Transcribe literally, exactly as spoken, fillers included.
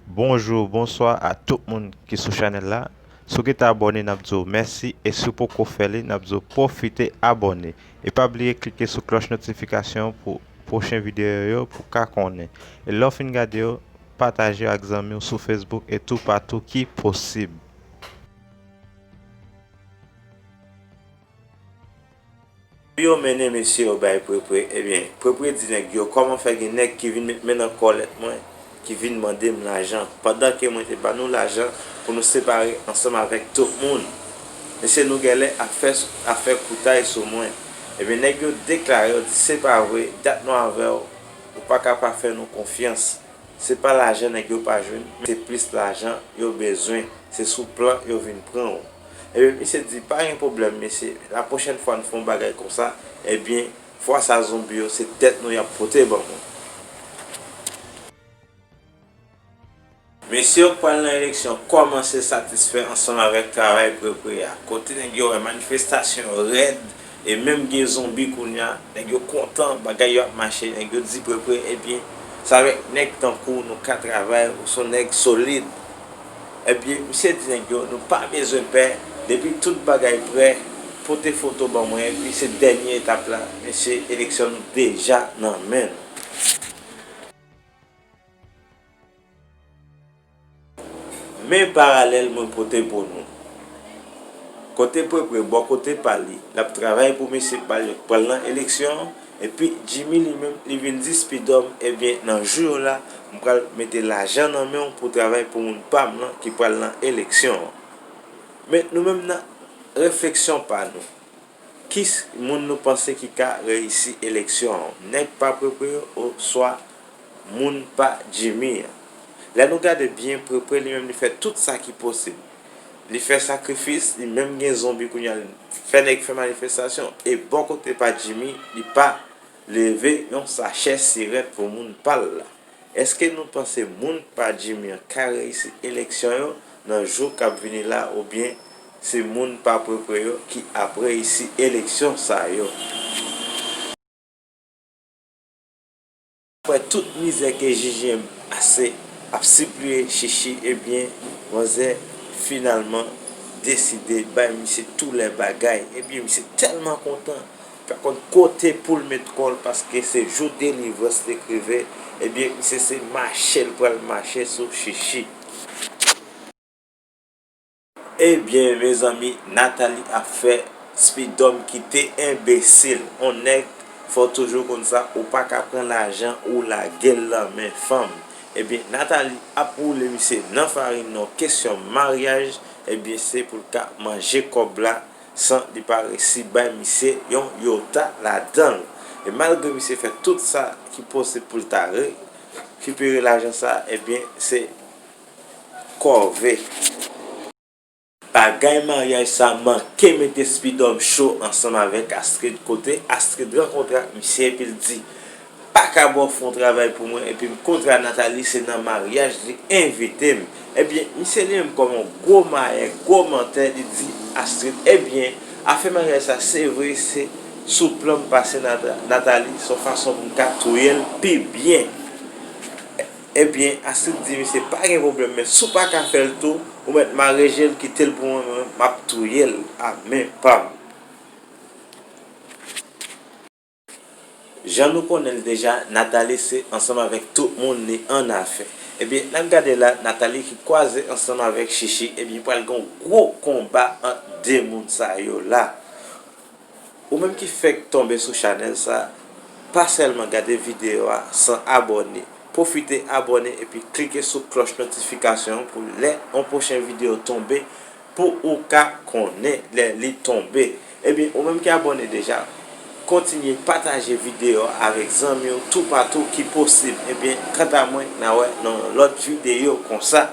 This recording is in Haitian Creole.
Bonjou, bonswa a tout moun ki sou chanèl la. Si w gentan abòne, n ap di w mèsi, e si w poko fè li, n ap di w pwofite abòne. E pa bliye klike sou klòch notifikasyon pou pwochen videyo yo pou w ka konnen. E lè w fin gade yo, pataje yo ak zanmi w sou Facebook e toupatou ki posib. Yo mennen mesye yo bay Prepre, ebyen, Prepre di nèg yo, kòman fè gen nèg ki vin met men nan kòlèt mwen, ki vin mande m lajan, pandan ke mwen te ba nou lajan pou nou separe ansanm avèk tout moun. Mesye, nou genlè ap fè, ap fè koutay sou mwen. Ebyen, nèg yo deklare, yo di, se pa vre, dat nou avè w, ou pa ka pa fè nou konfyans. Se pa lajan nèg yo pa jwenn, men se plis lajan yo bezwen. Se sou plan yo vin pran w. Ebyen, misye di, pa gen pwoblèm, mesye. La pwochèn fwa n fè yon bagay konsa, ebyen, fwa sa zonbi yo, se tèt nou y ap pote ban mwen. Mesye yo k pral nan eleksyon kòmanse satisfè ansanm avèk travay Prepre a. Kote nèg yo wè manifestasyon yo rèd, e menm gen zonbi kounye a, nèg yo kontan, bagay yo ap mache, nèg yo di Prepre, ebyen, se avèk nèg tankou w nou ka travay, ou se yon nèg solid. Ebyen, misye di nèg yo, nou pa bezwen pè, depi tout bagay prè, pote foto ban mwen, epi se dènye etap la, mesye, eleksyon nou deja nan men nou. Men paralèl mwen pote pou nou. Kote Prepre, bò kote pa li, l ap travay pou mesye pa l yo k pral nan eleksyon an, epi Jimmy li menm, li vin di Spidòm, ebyen, nan jou yo la, m pral mete lajan nan men w pou w travay pou moun pa m lan ki pral nan eleksyon an. Men nou menm nan refleksyon pa nou, ki s-, moun nou panse ki ka reyisi eleksyon an? Nèg pa Prepre yo oswa moun pa Jimmy an? Lè nou gade byen, Prepre li menm li fè tout sa ki posib. Li fè sakrifis, li menm gen zonbi kounye a, li fè nèg fè manifestasyon. E bò kote pa Jimmy, li pa leve yon sachè sirèt pou moun pa l la. Èske nou panse moun pa Jimmy an ka reyisi eleksyon yo nan jou k ap vini la, oubyen se moun pa Prepre yo ki ap reyisi eleksyon sa yo? Apre tout mizè ke J J M ase ap sipliye Chichi, ebyen, manzè finalman deside bay misye tou lè bagay. Ebyen, misye tèlman kontan, pa konn kote pou l met kò l, paske se jou delivrans li k rive. Ebyen, misye se mache l pral mache sou Chichi. Ebyen, mezanmi, Nathalie ap fè Spidòm kite enbesil. On nèg, fò w toujou konn sa, ou pa ka pran lajan ou lage l nan men fanm. Ebyen, Nathalie ap woule misye nan farin nan kesyon maryaj, ebyen, se pou l ka manje kòb la san li pa resi bay misye yon yota ladan l. E malgre misye fè tout sa ki posib pou l ta rekipere lajan sa, ebyen, se kòve. Bagay maryaj sa manke mete Spidòm cho ansanm avèk Astrid, kote Astrid rankontre ak misye epi l di, pa ka ba w fè yon travay pou mwen, epi m kontre a Nathalie, se nan maryaj li envite m. Ebyen, misye li menm kòm yon gwo mayè, gwo mantè, li di Astrid, ebyen, afè maryaj sa, se vre, se sou plan m pase Nata-, Nathalie, se yon fason pou m ka touye l pi byen. Ebyen, Astrid di misye pa gen pwoblèm, men si w pa ka fè l tou, ou mèt mare je l, kite l pou mwen, mwen, m ap touye l a men pa m. Jan nou konnen l deja, Nathalie se ansanm avèk tout moun li annafè. Ebyen, n ap gade la, Nathalie ki kwaze ansanm avèk Chichi, ebyen, pral gen yon gwo konba ant de moun sa yo la. Ou menm ki fèk tonbe sou chanèl sa, pa sèlman gade videyo a san abòne. Pwofite abòne epi klike sou klòch notifikasyon an pou lè yon pwochen videyo tonbe, pou ou ka konnen lè li tonbe. Ebyen, ou menm ki abòne deja, kontinye pataje videyo a avèk zanmi w toupatou ki posib. Ebyen, kanta mwen, n a wè nan yon lòt videyo konsa.